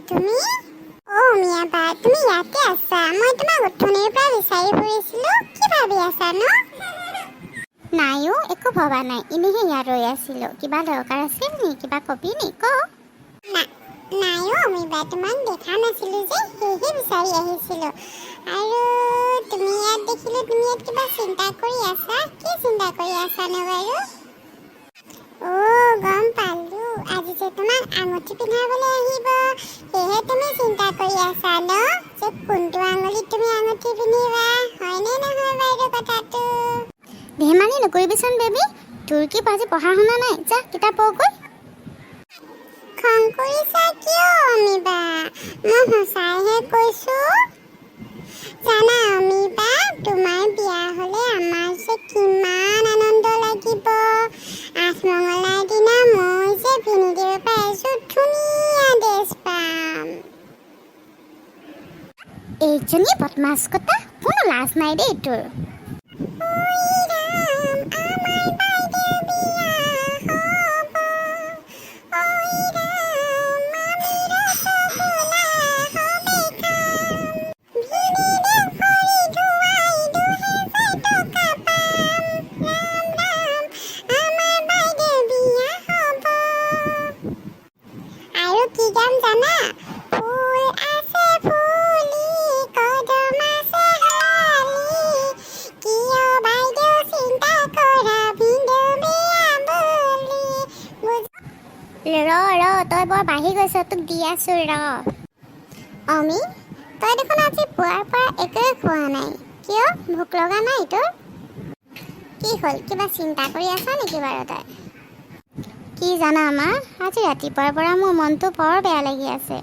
তুমি? অ' মিয়া বা, তুমি ইয়াতে আছা? মই তোমাক অথনিৰ পৰা বিচাৰি ফুৰিছিলো। কি ভাবি আছানো? নাই অ', একো ভবা নাই, এনেইহে ইয়াত ৰৈ আছিলোঁ। কিবা দৰকাৰ আছিল নি? কিবা কবি নি, ক। নাই অ' অমিবা, তোমাক দেখা নাছিলো যে, সেয়েহে বিচাৰি আহিছিলো। আৰু তুমি ইয়াত দেখিলো, তুমি ইয়াত কিবা চিন্তা কৰি আছা। কি চিন্তা কৰি আছানো বাৰু? অ' গম পালো, আজি যে তোমাক আঙুঠি পিন্ধাবলৈ আহিব, সেয়েহে তুমি চিন্তা কৰি আছা ন, যে কোনটো আঙুলিত তুমি আঙুঠি পিন্ধিবা। হয়নে নহয় বাৰু কথাটো? ধেমালি নকৰিবিচোন বেবী। তোৰ কি আজি পঢ়া শুনা নাই? যা, কিতাপ পঢ়গৈ। খং কৰিছা কিয় অমিবা? মই সঁচাইহে কৈছো। জানা অমিবা, তোমাৰ বিয়া হ'লে আমাৰ যে কিমান আনন্দ লাগিব। আঠমঙলাৰ দিনা মই যে ভিনিদেউৰ পৰা এযোৰ ধুনীয়া ড্ৰেছ পাম। এইজনী বদমাছ কটা, কোনো লাজ নাই দেই তোৰ। ঐ ৰাম, আমাৰ বাইদেউৰ বিয়া হ'ব। ঐ ৰাম, আমি ৰসগোল্লা হবে খাম। ভিনিদেউ ভৰি ধুৱাই 2000 টকা পাম। ৰাম ৰাম, আমাৰ বাইদেউৰ বিয়া হ'ব। আৰু কি গাম জানা? ফুল আছে ফুলি, কদম আছে হালি, কিয় বাইদেউ চিন্তা কৰা ভিনদেউ বিয়া বুলি। ৰ ৰ, তই বৰ বাঢ়ি গৈছ, তোক দি আছো ৰ। অমি, তই দেখোন আজি পুৱাৰ পৰা একোৱে খোৱা নাই। কিয়, ভোক লগা নাই তোৰ? কি হ'ল, কিবা চিন্তা কৰি আছ নেকি বাৰু তই? কি জানা মা, আজি ৰাতিপুৱাৰ পৰা মোৰ মনটো বৰ বেয়া লাগি আছে।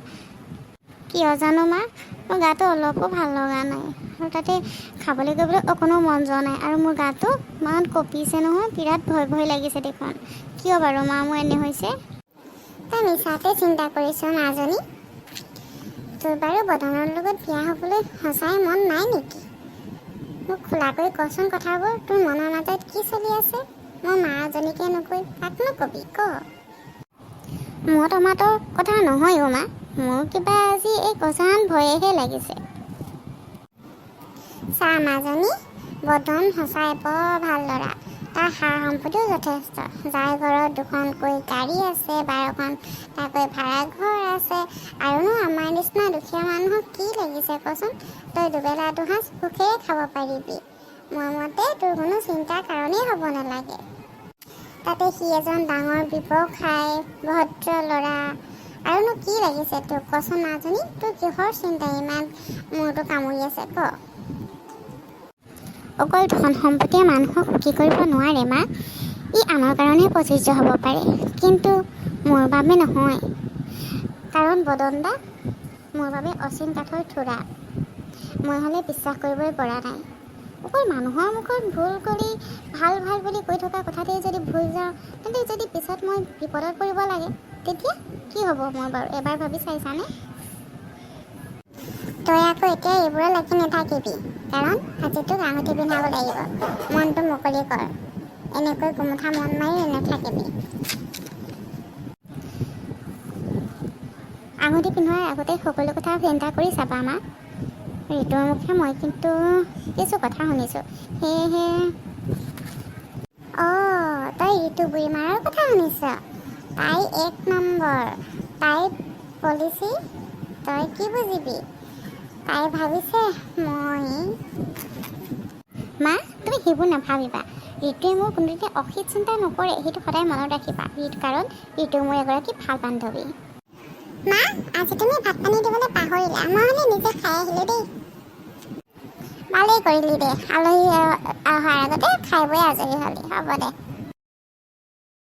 কিয় জানো মা, মোৰ গাটো অলপো ভাল লগা নাই আৰু তাতে খাবলৈ কৰিবলৈ অকণো মন যোৱা নাই আৰু মোৰ গাটো ইমান কঁপিছে নহয়, বিৰাট ভয় ভয় লাগিছে দেখোন। কিয় বাৰু মা মোৰ এনে হৈছে? তই মিছাতে চিন্তা কৰিছ মাজনী। তোৰ বাৰু বদনৰ লগত বিয়া হ'বলৈ সঁচাই মন নাই নেকি? মোক খোলাকৈ কচোন কথাবোৰ, তোৰ মনৰ মাজত কি চলি আছে? মোৰ মা এজনীকে নকৈ কাকনো কবি, ক। মত অমাতৰ কথা নহয় অ' মা, মোৰ কিবা আজি এই কচাহান ভয়েহে লাগিছে। চা মাজনী, বদন সঁচাই বৰ ভাল ল'ৰা। তাৰ সা সম্পত্তিও যথেষ্ট। যাৰ ঘৰত দুখনকৈ গাড়ী আছে, 12খনটাকৈ ভাড়া ঘৰ আছে, আৰুনো আমাৰ নিচিনা দুখীয়া মানুহক কি লাগিছে কচোন? তই দুবেলা দুসাঁজ সুখেৰে খাব পাৰিবি। মোৰ মতে তোৰ কোনো চিন্তাৰ কাৰণেই হ'ব নালাগে। তাতে সি এজন ডাঙৰ ব্যৱসায়ী, ভদ্ৰ ল'ৰা। আৰুনো কি লাগিছে তোক কচোন মাজনী? তোৰ কিহৰ চিন্তা ইমান মূৰটো কামুৰি আছে, ক। অকল ধন সম্পত্তিয়ে মানুহক সুখী কৰিব নোৱাৰে মা। ই আনৰ কাৰণেহে প্ৰযোজ্য হ'ব পাৰে, কিন্তু মোৰ বাবে নহয়। কাৰণ বদন দা মোৰ বাবে অচিন কাঠৰ থোৰা। মই হ'লে বিশ্বাস কৰিবই পৰা নাই। অকল মানুহৰ মুখত ভুল কৰি ভাল ভাল বুলি কৈ থকা কথাতেই যদি ভুল যাওঁ, তেন্তে যদি পিছত মই বিপদত পৰিব লাগে, তেতিয়া কি হ'ব মোৰ বাৰু? এবাৰ ভাবি চাইছানে? তই আকৌ এতিয়া এইবোৰত লাগি নাথাকিবি, কাৰণ আজি তোক আঙুঠি পিন্ধাব লাগিব। মনটো মুকলি কৰ, এনেকৈ গোমোঠা মন মাৰি নাথাকিবি। আঙুঠি পিন্ধোৱাৰ আগতে সকলো কথা চিন্তা কৰি চাবা মা। ঋতুৰ মুখে মই কিন্তু কিছু কথা শুনিছোঁ, সেয়েহে। অঁ, তই ঋতু বুঢ়ীমাৰৰ কথা শুনিছ? তাই এক নম্বৰ, তাইৰ পলিচি তই কি বুজিবি? তাই ভাবিছে মই মা, তুমি সেইবোৰ নাভাবিবা। ঋতুৱে মোৰ কোনোদিনে অহিত চিন্তা নকৰে, সেইটো সদায় মনত ৰাখিবা। ঋতু, কাৰণ ঋতু মোৰ এগৰাকী ভাল বান্ধৱী। মা, আজি তুমি ভাত পানী দিবলৈ পাহৰিলা। মই হ'লে নিজে খাই আহিলোঁ দেই। ভালেই কৰিলি দে, আলহী অহাৰ আগতে খাই বৈ আজৰি হ'লি। হ'ব দে।